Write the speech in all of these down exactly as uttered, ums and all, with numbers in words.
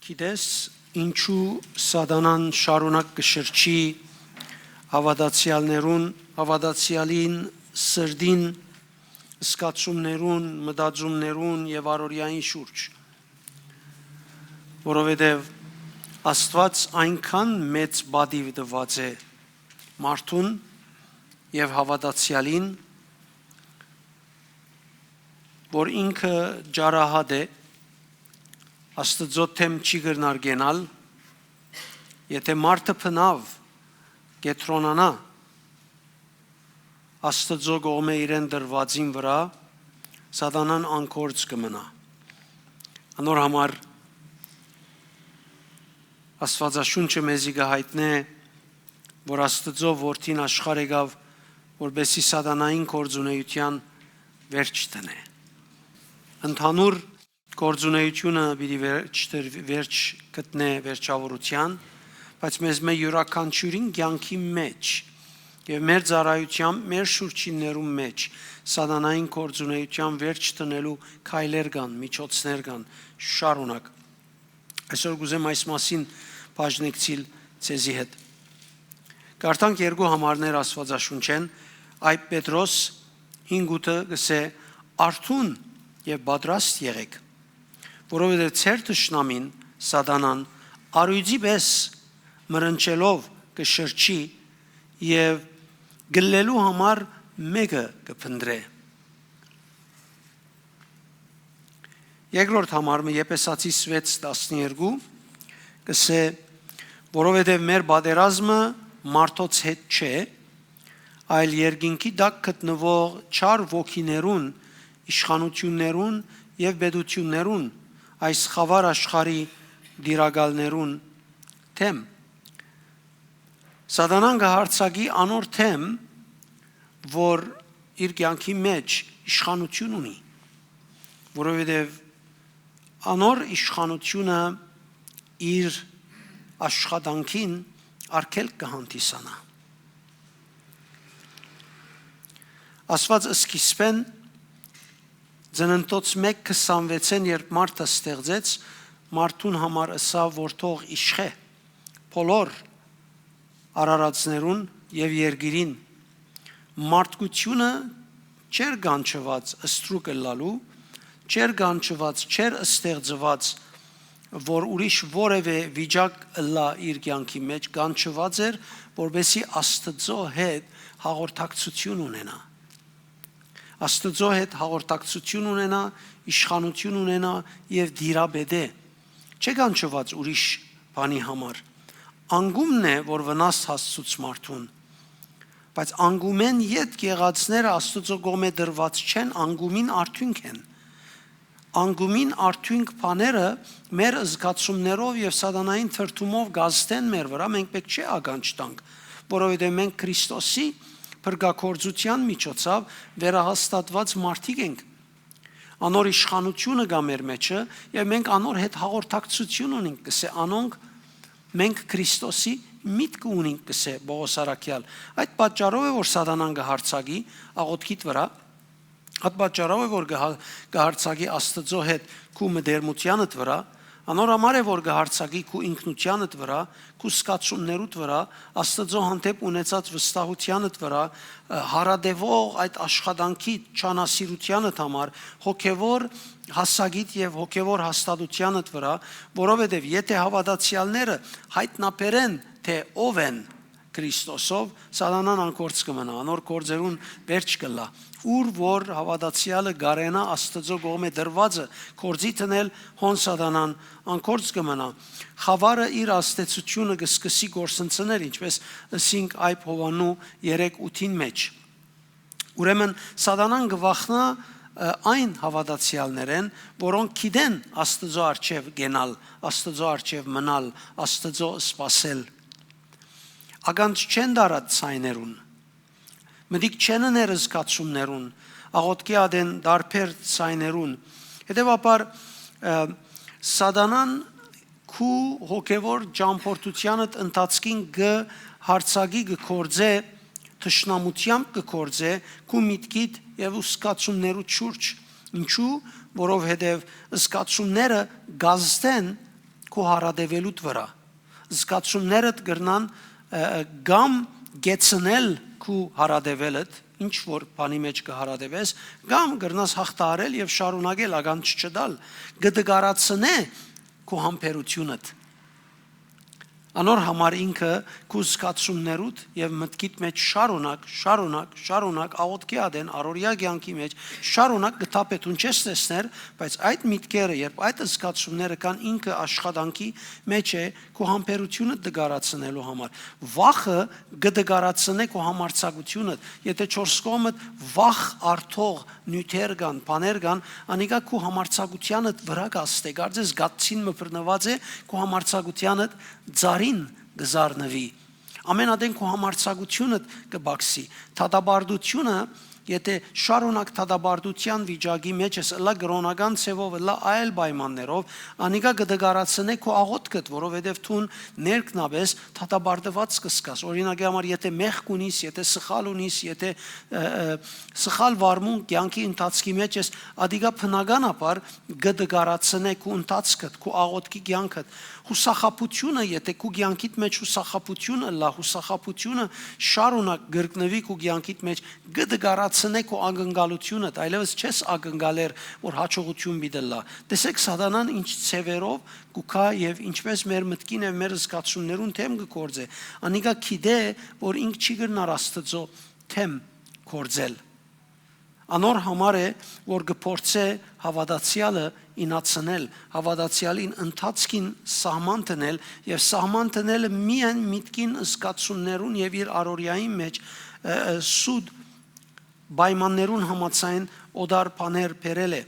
Գիտես, ինչու Սատանան շարունակ կը շրջի հաւատացեալներուն, հաւատացեալին սրտին, զգացումներուն, մտածումներուն եւ առօրեային շուրջ, որովհետեւ Աստուած այնքան մեծ պատիւ տուած է մարդուն եւ հաւատացեալին, որ ինքը ճարահատ է, Աստուծոյ դէմ չի կրնար կենալ, եթէ մարդը բնաւ կեդրոնանայ Աստուծոյ կողմէ իրեն տրուածին վրայ, Սատանան անգործ կը մնայ։ Անոր համար Աստուածաշունչը մեզի կը յայտնէ, որ Աստուծոյ Որդին աշխարհ եկաւ, որպէսզի Սատանային գործունէութեան վերջ դնէ։ Ընդհանուր գործունէութիւնը պիտի վերջ դր-, վերջ գտնէ վերջաւորութեան, բայց մեզմէ իւրաքանչիւրին կեանքի մէջ եւ մեր ծառայութեան, մեր շուրջիններուն մէջ Սատանային գործունէութեան վերջ դնելու քայլեր կան, միջոցներ կան, շարունակ։ Այսօր կ'ուզեմ այս մասին բաժնեկցիլ ձեզի հետ։ Կարդանք երկու համարներ Աստուածաշունչէն, Այբ Պետրոս հինգ ութը կ'ըսէ. «Արթուն եւ պատրաստ եղէք, որովհետեւ ձեր թշնամին՝ Սատանան, առիւծի պէս մրնչելով կը շրջի եւ գլլելու համար մէկը կը փնտռէ»։ Երկրորդ համար մը, Եփեսացիս վեց տասներկու, կ'ըսէ. «Որովհետեւ մեր պատերազմը մարդոց հետ չէ, այլ երկինքի տակ գտնուող չար ոգիներուն, իշխանութիւններուն եւ պետութիւններուն, այս խաւար աշխարհի տիրակալներուն դէմ»։ Սատանան կը յարձակի անոր դէմ, որ իր կեանքի մէջ իշխանութիւն ունի, որովհետեւ անոր իշխանութիւնը իր աշխատանքին արգելք կը հանդիսանայ։ Աստուած սկիզբէն, ծննդոց մէկ քսանվեցէն, երբ մարդը ստեղծեց, մարդուն համար ըսաւ որ թող իշխէ բոլոր արարածներուն եւ երկիրին։ Մարդկությունը չէր կանչուած ստրուկ ըլլալու, չէր կանչուած, չէր ստեղծուած, որ ուրիշ որեւէ վիճակ ըլլայ իր կեանքի մէջ, կանչուած էր, որպէսզի Աստուծոյ հետ հաղորդակցութիւն ունենայ։ Աստուծոյ հետ հաղորդակցութիւն ունենայ, իշխանութիւն ունենայ եւ տիրապետէ։ Չէ կանչուած ուրիշ բանի համար։ Անկումն է, որ վնաս հասցուց մարդուն, բայց անկումէն ետք եղածները Աստուծոյ կողմէ տրուած չեն, անկումին արդիւնք են։ Անկումին արդիւնք բաները մեր զգացումներով եւ սատանային թրթումով կ'ազդեն մեր վրայ, մենք պէտք չէ ականջ տանք, որովհետեւ մենք Քրիստոսի փրկագործութեան միջոցաւ վերահաստատուած մարդիկ ենք։ Անոր իշխանութիւնը կայ մեր մէջը եւ մենք անոր հետ հաղորդակցութիւն ունենք, կ'ըսէ անոնք, մենք Քրիստոսի միտքը ունենք, կ'ըսէ Պողոս առաքեալ։ Այդ պատճառով է, որ սատանան կը յարձակի աղօթքիդ վրայ, այդ պատճառով է, որ կը հա-, կը յարձակի Աստուծոյ հետ քու մտերմութեանդ վրայ, անոր համար է, որ կը յարձակի քու ինքնութեանդ վրայ, քու զգացումներուդ վրայ, Աստուծոյ հանդէպ ունեցած վստահութեանդ վրայ, ը, հարատեւող այդ աշխատանքի, չանասիրութեանդ համար, հոգեվոր հասակիդ եւ հոգեվոր հաստատութեանդ վրայ, որովհետեւ եթէ հաւատացեալները յայտնաբերեն, թէ ով են Քրիստոսով, սատանան անկորձ կը մնայ, անոր գործերուն վերջ կ'ըլլայ։ Ուր որ հաւատացեալը կարենայ Աստուծոյ կողմէ տրուածը գործի դնել, հոն սատանան անկորձ կը մնայ։ Խաւարը իր ազդեցութիւնը կը սկսի գործընծնել, ինչպէս ըսինք Այբ Յովհաննու երեք ութին մէջ։ Ուրեմն սատանան կը վախնայ, ը, այն հաւատացեալներէն, որոնք գիտեն Աստուծոյ առջեւ կենալ, Աստուծոյ առջեւ մնալ, Աստուծոյ սպասել։ Ականջ չեն դարած ձայներուն, մտիկ չեն ըներ զգացումներուն, աղօթքի ատեն տարբեր ձայներուն։ Հետեւաբար, ը, սատանան քու հոգեվոր ճամբորդութեանդ ընթացքին կը յարձակի, կը գործէ, թշնամութեամբ կը գործէ քու միտքիդ եւ զգացումներուդ շուրջ։ Ինչու՞, որովհետեւ զգացումները կ'ազդեն, քու հարատեւելուդ վրայ։ Զգացումներդ կրնան, ը, ը, կամ կեցնել քու հարատեւելդ, ինչ որ բանի մէջ կը հարատեւես, կամ կրնաս հաղթահարել եւ շարունակել ականջ չտալ, կը տկարացնէ քու համբերութիւնդ։ Անոր համար ինքը քու զգացումներուդ եւ մտքիդ մէջ շարունակ, շարունակ, շարունակ աղօթքի ատեն առօրեայ կեանքի մէջ շարունակ կը թափէ, դուն չես տեսներ, բայց այդ միտքերը, երբ այդ զգացումները կան ինքը աշխատանքի մէջ է, քու համբերութիւնը տկարացնելու համար։ Վախը կը տկարացնէ քու համարձակութիւնը, եթե չորս կողմդ վախ արտող նիւթեր կան, բաներ կան, անիկա քու համարձակութեանդ վրայ կ'աստէ, կարծես գացին մը բռնուած է, քու համարձակութեանդ ծառին կը զարնուի։ Ամեն ատեն քու համարձակութիւնդ կը պակսի։ Դատապարտութիւնը, եթե շարունակ դատապարտութեան վիճակի մէջ ես, ըլլայ կրօնական ձեւով, ըլլայ այլ պայմաններով, անիկա կը տկարացնէ քու աղօթքդ, որովհետեւ դուն ներքնապէս դատապարտուած կը զգաս։ Օրինակի համար, եթե մեղք ունիս, եթե սխալ ունիս, եթե, ը, ը, սխալ վարմունք կեանքի ընթացքի մէջ ես, ադիկա բնականաբար կը տկարացնէ քու ընթացքդ, քու աղօթքի կեանքդ։ Յուսախաբութիւնը, եթե քու կեանքիդ մէջ յուսախաբութիւն ըլլայ, յուսախաբութիւնը շարունակ կրկնուի քու կեանքիդ մէջ, կը տկարացնէ քու ակնկալութիւնդ, այլեւս չես ակնկալեր, որ յաջողութիւն պիտի ըլլայ։ Տեսէք, սատանան ինչ ձեւերով կու գայ եւ ինչպէս մեր մտքին եւ մեր զգացումներուն դէմ կը գործէ։ Անիկա գիտէ, որ ինք չի կրնար Աստուծոյ դէմ գործել։ Անոր համար է, որ կը փորձէ հաւատացեալը ինացնել, հաւատացեալին ընթացքին սահման դնել եւ սահման դնելը միայն միտքին, զգացումներուն եւ իր առօրեային մէջ, ը, ը, սուտ պայմաններուն համաձայն օտար բաներ բերել է։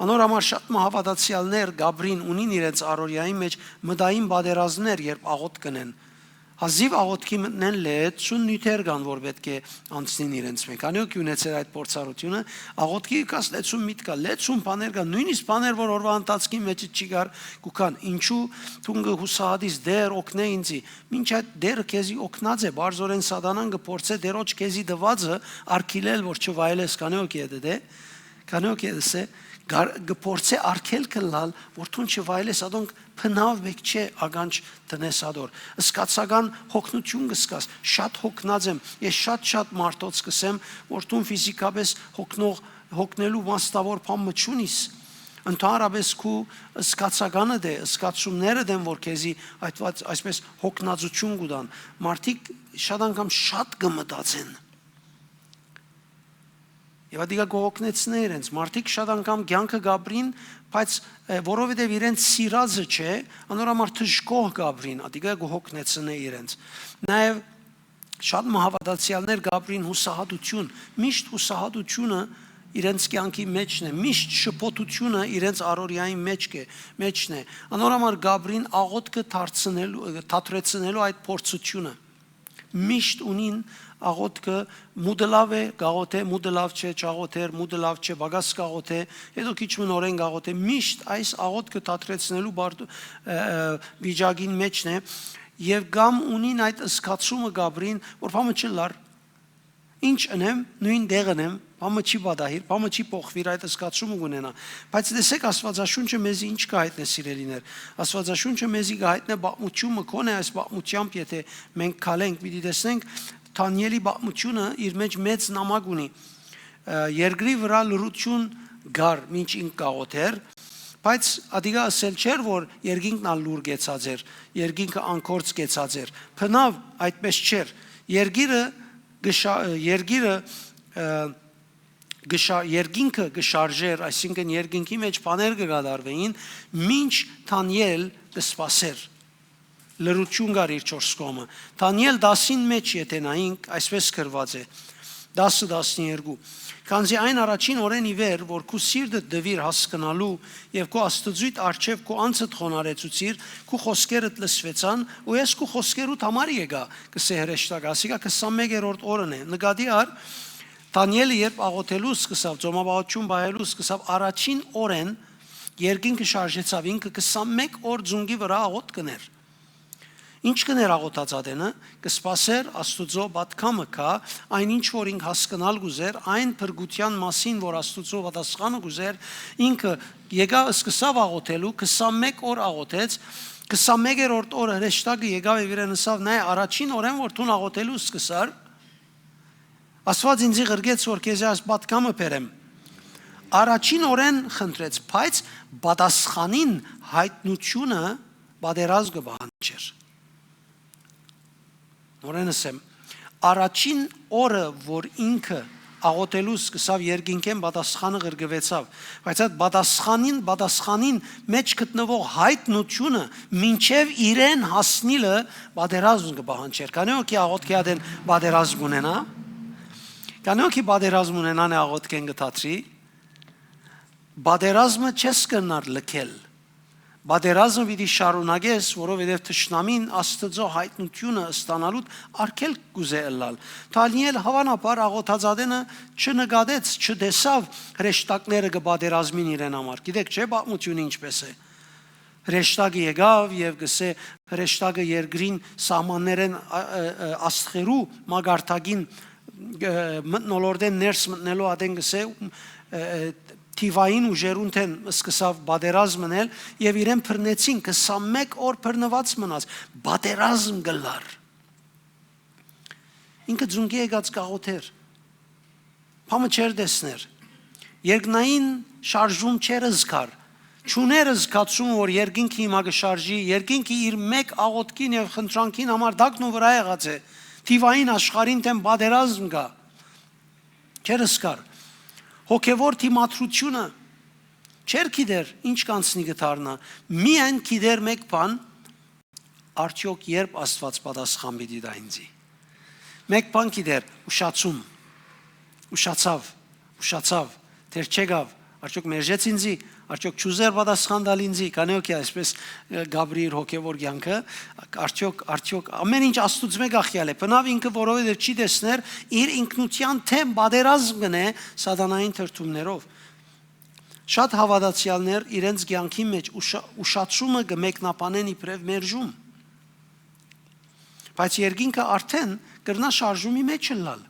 Անոր համար շատ մը հաւատացեալներ կապրին, ունին իրենց առօրեային մէջ մտային պատերազմներ, երբ աղօթք կ'ընեն։ Հազիւ աղօթքի մտնեն, լեցուն նիւթեր կան, որ պէտք է անցնին իրենց մէջ։ Քանի՞ հոգի ունեցեր այդ փորձառութիւնը, աղօթքի կաս լեցուն միտք կայ, լեցուն բաներ կան, նոյնիսկ բաներ, որ օրուայ ընթացքին մէջ չի գար, կու գան։ Ինչու՞ դուն կը յուսահատիս, Տէր, օգնէ ինձի։ Մինչ այդ Տէրը քեզի օգնած է, բարձորեն սատանան կը փորձէ Տէրոջ քեզի տուածը արգիլել, որ չվայելես, քանի՞ հոգի է դե, քանի՞ հոգի է դսե, գար-, կը փորձէ արգելք ըլլալ, որ դուն չվայելես, ատոնք բնաւ մէկ չէ ականջ դնես ադոր։ Զգացական հոգնութիւն կը զգաս, շատ հոգնած եմ, ես շատ-շատ մարդոց կ'ըսեմ, որ դուն ֆիզիկապէս հոգնող, հոգնելու մասնաւոր բան մը չունիս, ընդհանրապէս քու զգացականդ է, զգացումներդ են, որ քեզի այդ, այսպես հոգնածութիւն կու տան։ Մարդիկ շատ անգամ շատ կը մտածեն։ Եւ ատիկա կը հոգնեցնէ իրենց։ Մարդիկ շատ անգամ կեանքը կապրին, բայց, ը, որովհետեւ իրենց սիրածը չէ, անոր համար դժգոհ կապրին, ատիկա կը հոգնեցնէ իրենց։ Նաեւ շատ մը հաւատացեալներ կապրին յուսահատութիւն, միշտ յուսահատութիւնը իրենց կեանքի մէջն է, միշտ շփոթութիւնը իրենց առօրեային մէջ կը, մէջն է։ Անոր համար կապրին աղօթքը դարձնելու, դադրեցնելու այդ փորձութիւնը։ Միշտ ունին աղօթքը, մուտը լաւ է, կաղոթե, մուտը լաւ չէ, չաղոթեր, մուտը լաւ չէ, պակաս կաղոթե, հետո քիչ մը նորեն կաղոթե։ Միշտ այս աղօթքը դադրեցնելու բարդ-, ը, ը, վիճակին մէջն է, եւ կամ ունին այդ զգացումը կապրին, որ բանը չլար, ինչ ընեմ, նոյն տեղն եմ, բանը չի պատահիր, բանը չի փոխվիր, այդ զգացումը կունենայ։ Բայց տեսեք, Աստուածաշունչը մեզի ինչ կը հայտնէ, սիրելիներ։ Աստուածաշունչը մեզի կը հայտնէ պատմութիւնը, քոնէ այս պատմութեամբ, եթե մենք քալենք, պիտի տեսնենք, Դանիէլի պատմութիւնը իր մէջ մեծ նամակ ունի։ Ը, երկրի վրայ լռութիւն կար, մինչ ինք կաղոթեր, բայց ատիկա ըսել չէր, որ երկինքն ալ լուռ կեցած էր, երկինքը անկորձ կեցած էր։ Բնաւ այդպես չէր։ Երկիրը կը շա-, երկիրը, ը, կը շա-, երկինքը կը շարժէր, այսինքն երկինքի մէջ բաներ կը կատարվէին, մինչ Դանիէլ կը սպասէր։ Լռութիւն կար իր չորս կողմը։ Դանիէլ տասին մէջ, եթե նայինք, այսպես գրուած է, տասը տասներկու. «Քանզի այն առաջին օրէն ի վեր, որ քու սիրտդ տուիր հասկնալու եւ քու Աստուծոյդ առջեւ քու անձդ խոնարհեցուցիր, քու խօսքերդ լսուեցան, ու ես քու խօսքերուդ համար եկայ», կ'ըսէ հրեշտակը, ասիկա քսանմեկերորդ օրն է։ Նկատի առ, Դանիէլը երբ աղոթելու սկսաւ, ծոմապահութիւն պահելու սկսաւ, առաջին օրէն երկինքը շարժեցաւ, ինքը քսանմէկ օր ծունկի վրայ աղօթք կ'ընէր։ Ի՞նչ կ'ընէր աղօթած ատենը, կը սպասէր Աստուծոյ պատգամը գայ, այն ինչ որ ինք հասկնալ կ'ուզէր, այն փրկութեան մասին որ Աստուծոյ պատասխանը կ'ուզէր, ինքը եկաւ, սկսաւ աղօթելու, քսանմէկ օր աղօթեց, քսանմէկերորդ օրը հրեշտակը եկաւ եւ իրեն ըսաւ. «Նայ, առաջին օրէն որ դուն աղօթելու սկսար, Աստուած ինծի ղրկեց որ քեզի այս պատգամը բերեմ»։ Առաջին օրէն խնդրեց, բայց պատասխանին յայտնութիւնը պատերազմ կը պահանջէր։ Նորէն ըսեմ, առաջին օրը որ ինքը աղօթելու սկսաւ, երկինքէն պատասխանը ղրկուեցաւ, բայց այդ պատասխանին, պատասխանին մէջ գտնուող յայտնութիւնը մինչեւ իրեն հասնիլը պատերազմ կը պահանջէր։ Քանի՞ հոգի աղօթքի ատեն պատերազմ կ'ունենայ։ Քանի՞ հոգի պատերազմ ունենան է աղօթքէն կը դադրի։ Պատերազմը չես կրնար լքել։ Պատերազմը պիտի շարունակես, որովհետեւ թշնամին Աստուծոյ յայտնութիւնը ստանալուդ արգելք կ'ուզէ ըլլալ։ Դանիէլ, հաւանաբար, աղօթած ատենը չնկատեց, չտեսաւ հրեշտակները կը պատերազմին իրեն համար։ Գիտեք չէ՞ պատմութիւնը ինչպէս է։ Հրեշտակը եկաւ եւ կ'ըսէ, հրեշտակը երկրին սահմաններէն, ա, ա, ա, աստղերու մակարդակին, ը, մթնոլորտէն ներս մտնելու ատեն կ'ըսէ, ը, ը, թիվային ուժերուն դէմ սկսաւ պատերազմ ընել եւ իրեն բռնեցին, քսանմէկ օր բռնուած մնաց, պատերազմ կ'ըլլար։ Ինքը ձունկի եկած կ'աղօթէր, բան մը չէր տեսներ, երկնային շարժում չէր զգար, չունէր զգացում որ երկինքը հիմա կը շարժի, երկինքը իր մէկ աղօթքին եւ խնդրանքին համար տակն ու վրայ եղած է, թիվային աշխարհին դէմ պատերազմ կայ, չէր զգար։ Հոգեւոր դիմադրութիւնը չէր գիտեր ինչ կ'անցնի կը դառնայ, միայն գիտեր մէկ բան, արդեօք երբ Աստուած պատասխան պիտի տայ ինձի։ Մէկ բան գիտեր, ուշացում, ուշացաւ, ուշացաւ, դեռ չեկաւ, արդեօք մերժեց ինձի, արդեօք չուզեր պատասխան տալ ինձի, քանի՞ հոգի այսպես, ը, Գաբրի իր հոգեւոր կեանքը, արդեօք, արդեօք ամեն ինչ Աստուծմէ կախեալ է, բնաւ ինքը որովհետեւ չի տեսներ իր ինքնութեան դէմ պատերազմ կ'ընէ սատանային թերթումներով։ Շատ հաւատացեալներ իրենց կեանքին մէջ ուշա-, ուշացումը կը մեկնաբանեն իբրեւ մերժում։ Բայց երկինքը արդէն կրնայ շարժումի մէջ ըլլալ։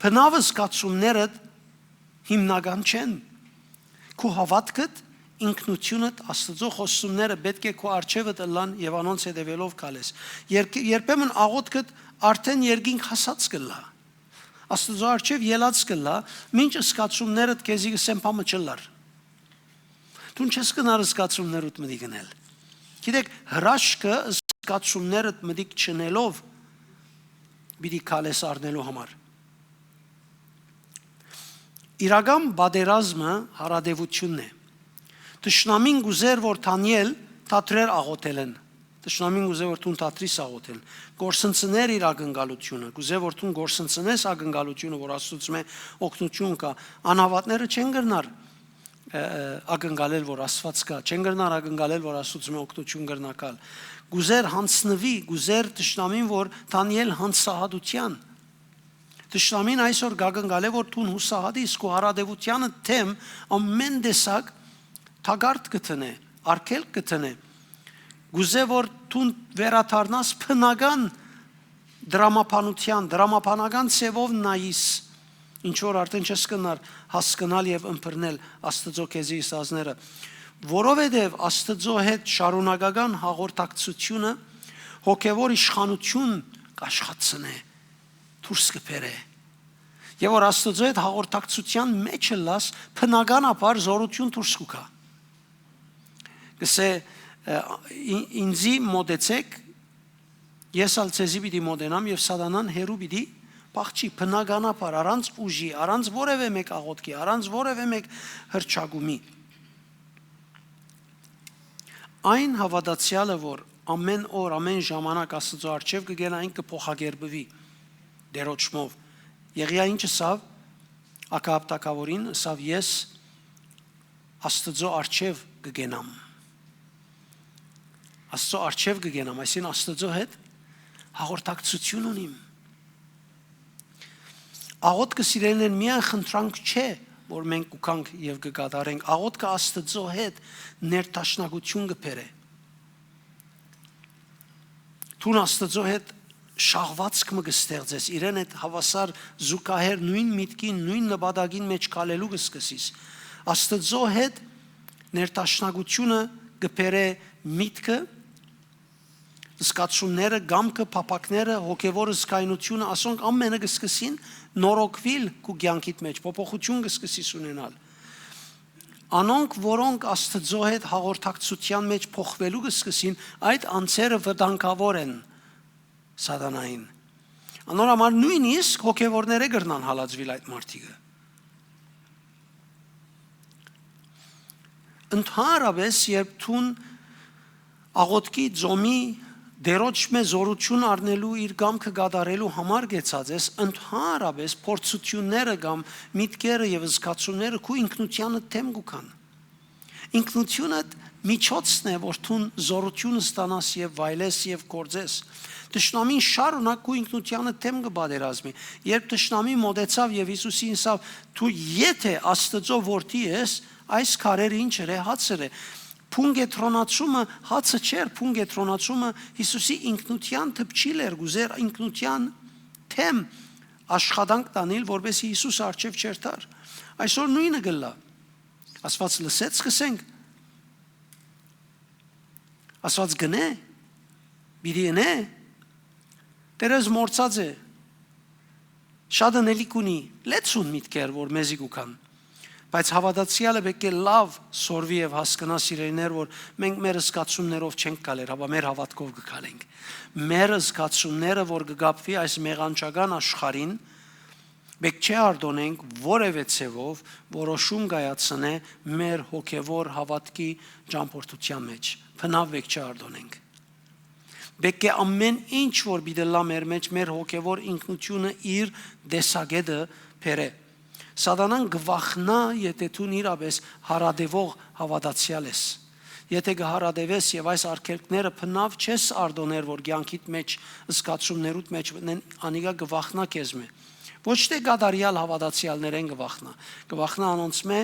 Բնաւ զգացումներդ հիմնական չեն։ Քու հաւատքդ, ինքնութիւնդ, Աստուծոյ խօսումները պէտք է քու առջեւդ ըլլան եւ անոնց հետեւելով գալես։ Երբ-, երբեմն աղօթքդ արդէն երկինք հասած կ'ըլլայ։ Աստուծոյ առջեւ ելած կ'ըլլայ, մինչ զգացումներդ քեզի կ'ըսեն բան մը չ'ըլլար։ Դուն չես կրնար զգացումներուդ մտիկ ընել։ Գիտեք, հրաշքը զգացումներդ մտիկ չընելով պիտի քալես առնելու համար։ Իրական պատերազմը հարատեւութիւնն է։ Թշնամին կ'ուզէր որ Դանիէլ դադրեր աղօթելէն։ Թշնամին կ'ուզէ որ դուն դադրիս աղօթել։ Կորսնցնէր իր ակնկալութիւնը, կ'ուզէ որ դուն կորսնցնես ակնկալութիւնը որ Աստուծմէ օգնութիւն կայ։ Անհաւատները չեն կրնար, ը, ը, ակնկալել որ Աստուած կայ, չեն կրնար ակնկալել որ Աստուծմէ օգնութիւն կրնայ գալ։ Կ'ուզէր յանձնուի, կ'ուզէր թշնամին որ Դանիէլ յանձնահատութեան։ Թշնամին այսօր կ'ակնկալէ որ դուն յուսահատիս, քու հարատեւութեանը դէմ ամէն տեսակ թակարդ կը դնէ, արգելք կը դնէ։ Կ'ուզէ որ դուն վերադառնաս բնական դրամաբանութեան, դրամաբանական ձեւով նայիս, ինչ որ արդեն չես կրնար հասկնալ եւ ըմբռնել Աստուծոյ քեզի ըսածները, որովհետեւ Աստուծոյ հետ շարունակական հաղորդակցութիւնը հոգեւոր իշխանութիւն կ'աշխատցնէ, դուրս կը բերէ։ Եւ որ Աստուծոյ հետ հաղորդակցութեան մէջ ըլլաս, բնականաբար զօրութիւն դուրս կու գայ։ Կ'ըսէ, ը, ին-, ինձի մոտեցէք, ես ալ ձեզի պիտի մոտենամ եւ սատանան հեռու պիտի փախչի, բնականաբար, առանց ուժի, առանց որեւէ մէկ աղօթքի, առանց որեւէ մէկ հռչակումի։ Այն հաւատացեալը որ ամէն օր, ամէն ժամանակ Աստուծոյ առջեւ կը գնայ, այն կը փոխակերպուի Տէրոջմով։ Եղիա ինչ ըսաւ Ակաապ թագաւորին, ըսաւ. «Ես Աստուծոյ առջեւ կը գնամ»։ Աստուծոյ առջեւ կը գնամ, այսինքն Աստուծոյ հետ հաղորդակցութիւն ունիմ։ Աղօթքը, սիրելիներ, միայն խնդրանք չէ որ մենք կու գանք եւ կը կատարենք։ Աղօթքը Աստուծոյ հետ ներդաշնակութիւն կը բերէ։ դուն Աստուծոյ հետ շաղուածք մը կը ստեղծես, իրեն հետ հաւասար, զուգահեռ նոյն միտքին, նոյն նպատակին մէջ քալելու կը սկսիս։ Աստուծոյ հետ ներդաշնակութիւնը կը բերէ միտքը, զգացումները, կամքը, փափաքները, հոգեվոր զգայնութիւնը, ասոնք ամէնը կը սկսին նորոգուիլ քու կեանքիդ մէջ, փոփոխութիւն կը սկսիս ունենալ։ Անոնք, որոնք Աստուծոյ հետ հաղորդակցութեան մէջ փոխուելու կը սկսին, այդ անձերը վտանգաւոր են սատանային։ Անոր համար նոյնիսկ հոգեվորները կրնան հալածուիլ այդ մարդիկը։ Ընդհանրապես, երբ դուն աղօթքի, ծոմի, Տէրոջ մէ զօրութիւն առնելու, իր կամքը կատարելու համար կեցած ես, ընդհանրապես փորձութիւնները կամ միտքերը եւ զգացումները քու ինքնութեանը դէմ կու գան։ Ինքնութիւնդ միջոցն է, որ դուն զօրութիւն ստանաս եւ վայելես եւ գործես։ Թշնամին շարունակ քու ինքնութեանը դէմ կը պատերազմի։ Երբ թշնամին մօտեցաւ եւ Յիսուսին ըսաւ, «Դու եթէ Աստուծոյ որդի ես, այս քարերը ինչ ըրէ, հաց ըրէ»։ Փուն կեդրոնացումը հացը չէր, փուն կեդրոնացումը Յիսուսի ինքնութեան դպչիլ էր, կ'ուզէր ինքնութեան դէմ աշխատանք տանիլ, որպեսզի Յիսուս առջեւ չերթար։ Այսօր նոյնը կ'ըլլայ։ Աստուած լսեց, կ'ըսենք։ Աստուած կ'ընէ, պիտի ընէ։ Տէրս մոռցած է, շատ ընելիք ունի, լեցուն միտքեր, որ մեզի կու գան։ Բայց հաւատացեալը պէտք է լաւ սորվի եւ հասկնայ, սիրելիներ, որ մենք մեր զգացումներով չենք գալեր, հապա մեր հաւատքով կը գալենք։ Մեր զգացումները, որ կը կապուի այս մեղանչական աշխարհին, պէտք չէ արտօնենք որեւէ ձեւով որոշում կայացնէ մեր հոգեվոր հաւատքի ճամբորդութեան մէջ։ Բնաւ պէտք չէ արտօնենք։ Պէտք է ամէն ինչ որ պիտի ըլլայ մեր մէջ, մեր հոգեվոր ինքնութիւնը իր տեսակէտը բերէ։ Սատանան կը վախնայ, եթէ դուն իրապէս յարատեւող հաւատացեալ ես։ Եթէ կը յարատեւես եւ այս արգելքները բնաւ չես արտօներ, որ կեանքիդ մէջ, զգացումներուդ մէջ մտնեն, անիկա կը վախնայ քեզմէ։ Ոչ թէ կատարեալ հաւատացեալներէն կը վախնայ, կը վախնայ անոնցմէ,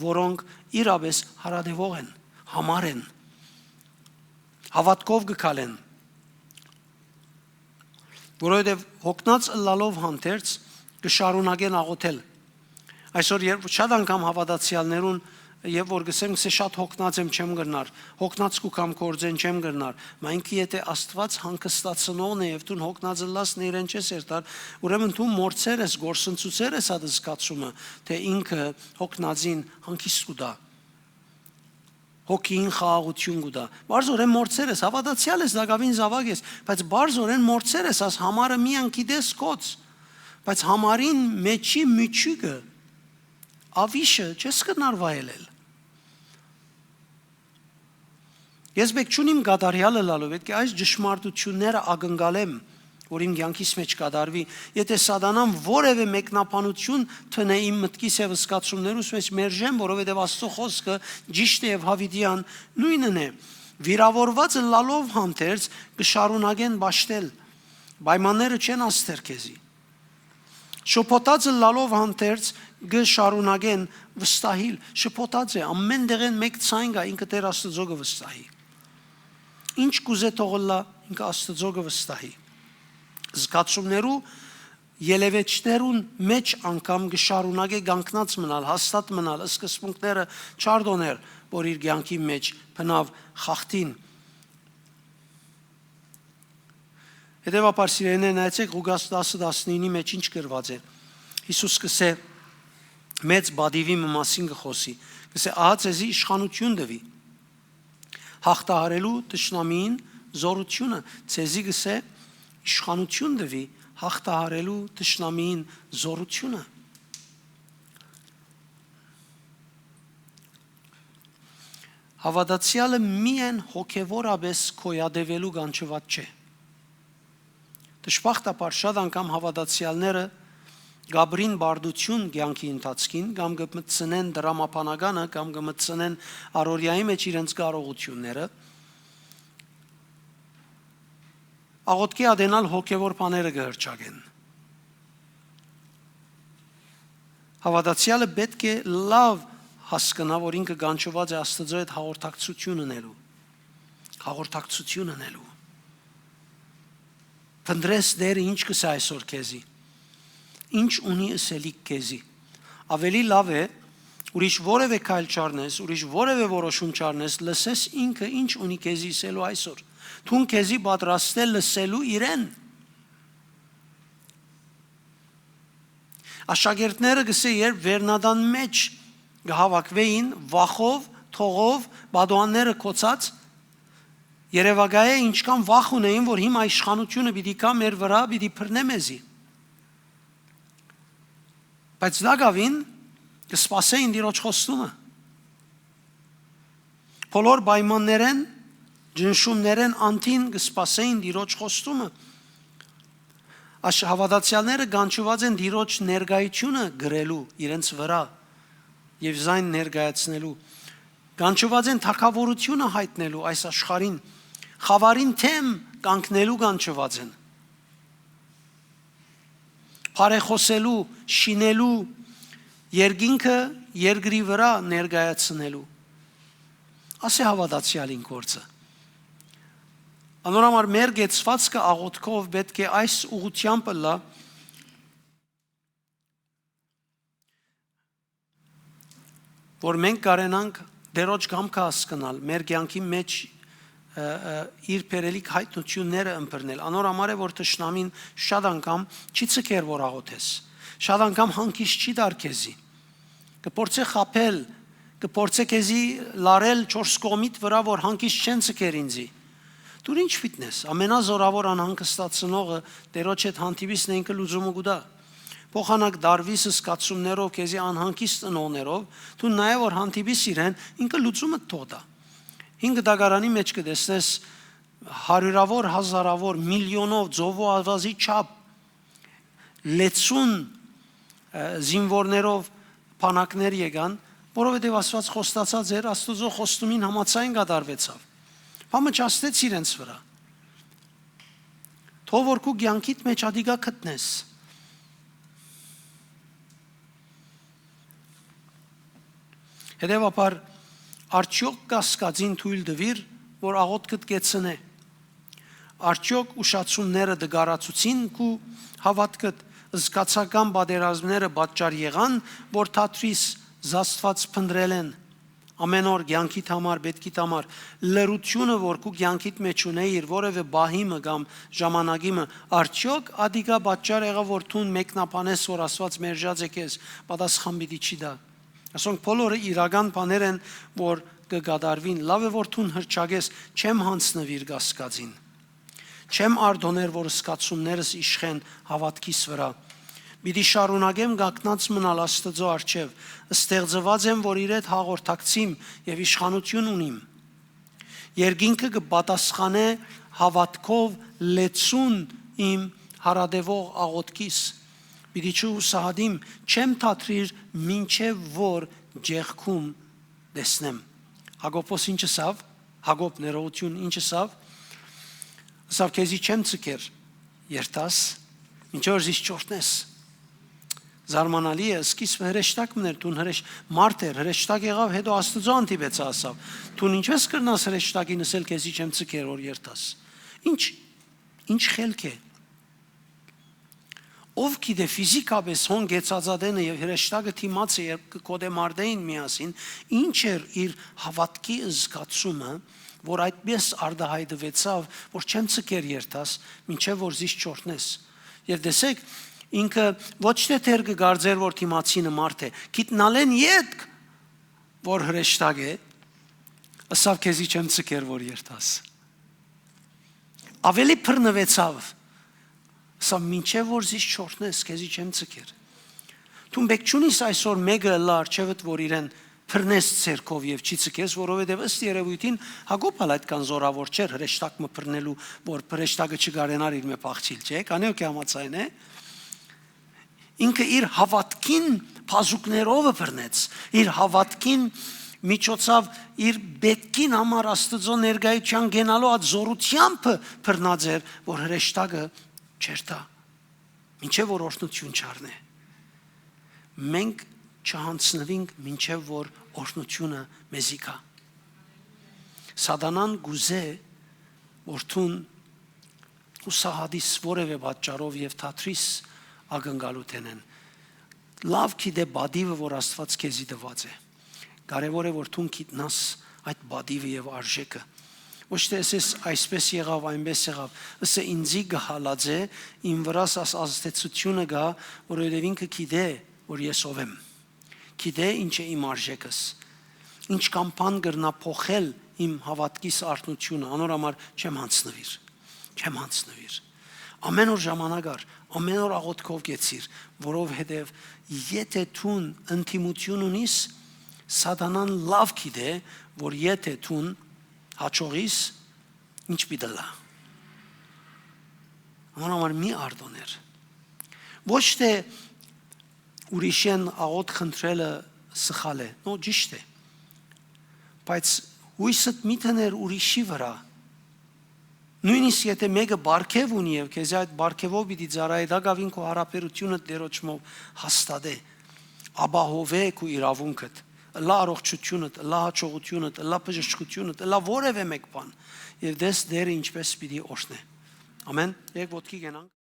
որոնք իրապէս յարատեւող են, յամառ են, հաւատքով կը քալեն։ Որովհետեւ յոգնած ըլլալով հանդերձ, կը շարունակեն աղօթել։ Այսօր երբ շատ անգամ հաւատացեալներուն, եւ որ կ'ըսեմ, կ'ըսէ, «Շատ յոգնած եմ, չեմ կրնար, յոգնած կու կամ գործեն, չեմ կրնար»։ Մա ինքը եթէ Աստուած հանգստացնողն է եւ դուն յոգնած ըլլաս, իրեն չես երթար, ուրեմն դու մոռցեր ես, գործընծուցեր ես այդ զգացումը, թէ ինքը յոգնածին հանգիստ կու տայ, հոգիին խաղաղութիուն կու տայ։ Պարզօրէն մոռցեր ես, հաւատացեալ ես, տակաւին զաւակ ես, բայց պարզօրէն մոռցեր ես, աս յամառը միայն գիտես քոց, բայց յամառին մէջի միջիկը, ավիշը չես կրնար վայելել։ Ես պէտք չունիմ կատարեալ ըլլալու, պէտք է այս ճշմարտութիւնները ակնկալեմ, որ իմ կեանքիս մէջ կատարուի։ Եթէ սատանան որեւէ մեկնաբանութիւն դնէ իմ մտքիս եւ զգացումներուս մէջ, մերժեմ, որովհետեւ Աստուծոյ խօսքը ճիշդ է եւ յաւիտեան նոյնն է։ Վիրաւորուած ըլլալով հանդերձ, կը շարունակեն պաշտել, պայմանները չեն աստեր քեզի։ Շփոթած ըլլալով հանդերձ, կը շարունակեն վստահիլ։ Շփոթած է, ամէն տեղէն մէկ ձայն կայ, ինքը Տէր Աստուծոյ կը վստահի։ Ինչ կ'ուզէ թող ըլլայ, ինքը Աստուծոյ կը վստահի։ Զգացումներու ելեւէջներուն մէջ անգամ կը շարունակէ կանգնած մնալ, հաստատ մնալ, սկզբունքները չարտօներ, որ իր կեանքի մէջ բնաւ խախտին։ Հետեւաբար, սիրելիներ, նայեցէք Ղուկաս տասը տասնինի մէջ ինչ գրուած է։ Յիսուս կ'ըսէ, մեծ պատիւի մը մասին կը խօսի, կ'ըսէ, «Ահա ձեզի իշխանութիւն տուի, հաղթահարելու թշնամիին զօրութիւնը, ձեզի կ'ըսէ, իշխանութիւն տուի, հաղթահարելու թշնամիին զօրութիւնը»։ Հաւատացեալը միայն հոգեվորապէս գոյատեւելու կանչուած չէ։ Դժբախտաբար, շատ անգամ հաւատացեալները կ'ապրին պարտութիւն կեանքի ընթացքին, կամ կը մտցնեն դրամաբանականը, կամ կը մտցնեն առօրեայի մէջ իրենց կարողութիւնները, աղօթքի ատենալ հոգեվոր բաները կը հրճակեն։ Հաւատացեալը պէտք է լաւ հասկնայ, որ ինքը կանչուած է Աստուծոյ հետ հաղորդակցութիւն ընելու, հաղորդակցութիւն ընելու։ Փնտռես Տէրը ինչ կ'ըսէ այսօր քեզի։ Ինչ ունի ըսելիք քեզի։ Աւելի լաւ է, ուրիշ որեւէ քայլ չառնես, ուրիշ որեւէ որոշում չառնես, լսես ինքը ինչ ունի քեզի ըսելու այսօր։ Դուն քեզի պատրաստել լսելու իրեն։ Աշակերտները, կ'ըսէ, երբ վերնատան մէջ կը հաւաքուէին, վախով, թողով, պատուհանները գոցած, երեւակայ է ինչքան վախ ունէին, որ հիմա իշխանութիւնը պիտի գայ մեր վրայ, պիտի բռնէ մեզի։ Բայց տակաւին կը սպասէին Տիրոջ խոստումը։ Բոլոր պայմաններէն, ճնշումներէն անդին կը սպասէին Տիրոջ խոստումը։ Աշ-, հաւատացեալները կանչուած են Տիրոջ ներկայութիւնը կրելու իրենց վրայ եւ զայն ներկայացնելու։ Կանչուած են թագաւորութիւնը յայտնելու այս աշխարհին, խաւարին դէմ կանգնելու կանչուած են, բարեխօսելու, շինելու, երկինքը երկրի վրայ ներկայացնելու։ Ասէ հաւատացեալին գործը։ Անոր համար մեր կեցուածքը աղօթքով պէտք է այս ուղղութեամբ ըլլայ, որ մենք կարենանք Տէրոջ կամքը հասկնալ, մեր կեանքի մէջ, ը, ը, իր բերելիք յայտնութիւնները ըմբռնել։ Անոր համար է, որ թշնամին շատ անգամ չի ձգեր, որ աղօթես։ Շատ անգամ հանգիստ չի տար քեզի։ Կը փորձէ խաբել, կը փորձէ քեզի լարել չորս կողմիդ վրայ, որ հանգիստ չեն ձգեր ինծի։ Դու ինչ պիտի ես, ամենազորաւոր անհանգստացնողը Տէրոջ հետ հանդիպիսն է, ինքը լուծումը կու տայ։ Փոխանակ դարուիս զգացումներով, քեզի անհանգիստ ընողներով, դու նայ որ հանդիպիս իրեն, ինքը լուծումը թող տայ։ Հին կտակարանի մէջ կը տեսնես հարիւրաւոր, հազարաւոր, միլիոնով, ծովու ավազի չափ լեցուն, ը, զինուորներով բանակներ եկան, որովհետեւ Աստուած խոստացած էր, Աստուծոյ խոստումին համաձայն կատարուեցաւ։ Բան մը չաստեց իրենց վրայ։ Թող որ քու կեանքիդ մէջ ատիկա գտնես։ Հետեւաբար, արդեօք կասկածին թոյլ տուիր, որ աղօթքդ կեցնէ։ Արդեօք ուշացումները դկարացուցին քու հաւատքդ, զգացական պատերազմները պատճառ եղան, որ թատրիս, զաստուած փնտռել են։ Ամեն օր կեանքիդ համար, պէտքիդ համար, լռութիւնը, որ քու կեանքիդ մէջ ունեիր, որեւէ պահի մը կամ ժամանակի մը, արդեօք ատիկա պատճառ եղա, որ դուն մեկնաբանես, որ Աստուած մերժած է քեզ, պատասխան պիտի չի տայ։ Ասոնք բոլորը իրական բաներ են, որ կը կատարուին։ Լաւ է, որ դուն հռչակես, չեմ յանձնուիր կասկածին։ Չեմ արտօներ, որ զգացումներս իշխեն հաւատքիս վրայ։ Պիտի շարունակեմ կանգնած մնալ Աստուծոյ առջեւ, ստեղծուած եմ, որ իր հետ հաղորդակցիմ եւ իշխանութիւն ունիմ։ Երկինքը կը պատասխանէ հաւատքով լեցուն իմ յարատեւող աղօթքիս։ Պիտի չհուսահատիմ, չեմ թատրիր, մինչեւ որ ճեղքում տեսնեմ։ Հակոբոս ինչ ըսաւ։ Հակոբ, ներողութիւն, ինչ ըսաւ։ Ըսաւ. «Քեզի չեմ ձգեր, երթաս, մինչեւ որ զիս չօրհնես»։ Զարմանալի է, սկիզբը հրեշտակ մըն էր, դուն հրեշ-, մարդ էր, հրեշտակ եղաւ, հետո Աստուծոյ հանդիպեցայ, ասաւ. «Դուն ինչպէս կրնաս հրեշտակին ըսել, քեզի չեմ ձգեր, որ երթաս»։ Ինչ, ինչ խելք է։ Ո՞վ գիտէ, ֆիզիկապէս հոն կեցածատենը եւ հրեշտակը դիմացը, երբ կը գոդեմարտէին միասին, ինչ էր իր հաւատքի զգացումը, որ այդպես արտայայտուեցաւ, որ չեմ ձգեր երթաս, մինչեւ որ զիս չօրհնես։ Եւ տեսեք, ինքը ոչ թե դեռ կը կարծէր, որ դիմացինը մարդ է, գիտնալէն ետք, որ հրեշտակ է, ըսաւ. «Քեզի չեմ ձգեր, որ երթաս»։ Աւելի բռնուեցաւ, ըսաւ. «Մինչեւ որ զիս չօրհնես, քեզի չեմ ձգեր»։ Դուն պէտք չունիս այսօր մէկը ըլլայ առջեւդ, որ իրեն բռնես ձեռքով եւ չի ձգես, որովհետեւ ըստ երեւոյթին Հակոբ ալ այդքան զորաւոր չէր հրեշտակ մը բռնելու, որ հրեշտակը չկարենար իրմէ փախչիլ, չէ՞։ Քանի՞ ոք է համաձայն է։ Ինքը իր հաւատքին բազուկներովը բռնեց, իր հաւատքին միջոցաւ, իր պէտքին համար Աստուծոյ ներկայութեան գնալու այդ զօրութեամբը բռնած էր, որ հրեշտակը չերթայ, մինչեւ որ օրհնութիւն չառնէ։ Մենք չյանձնուինք, մինչեւ որ օրհնութիւնը մեզի գայ։ Սատանան կ'ուզէ, որ դուն հուսահատիս որեւէ պատճառով եւ դադրիս ակնկալութենէն։ Լաւ գիտէ պատիւը, որ Աստուած քեզի տուած է։ Կարեւոր է, որ դուն գիտնաս այդ պատիւը եւ արժէքը։ Ոչ թէ ըսես՝ «Այսպէս եղաւ, այնպէս եղաւ», ըսե՝ «Ինծի կը հալածէ, իմ վրաս աս ազդեցութիւնը կայ», որովհետեւ ինքը գիտէ, որ ես ով եմ, գիտէ՝ ինչ է իմ արժէքս, ինչքան բան կրնայ փոխել իմ հաւատքիս արթնութիւնը, անոր համար չեմ յանձնուիր, չեմ յանձնուիր։ Ամէն օր ժամանակ առ, ամէն օր աղօթքով կեցիր, որովհետեւ եթէ դուն ընդդիմութիւն ունիս, Սատանան լաւ գիտէ, որ եթէ դուն յաջողիս, ինչ պիտի ըլլայ։ Անոր համար մի արտօներ։ Ոչ թէ ուրիշէն աղօթք խնդրելը սխալ է, նո, ճիշդ է, բայց յոյսդ մի դներ ուրիշի վրայ։ Նոյնիսկ եթէ մէկը պարգեւ ունի եւ քեզի այդ պարգեւով պիտի ծառայէ, տակաւին քու յարաբերութիւնդ Տէրոջմով հաստատէ, ապահովէ քու իրաւունքդ, ըլլայ առողջութիւնդ, ըլլայ յաջողութիւնդ, ըլլայ բժշկութիւնդ, ըլլայ որեւէ մէկ բան, եւ տես Տէրը ինչպէս պիտի օրհնէ։ Ամէն։ Երեք ոտքի կենանք։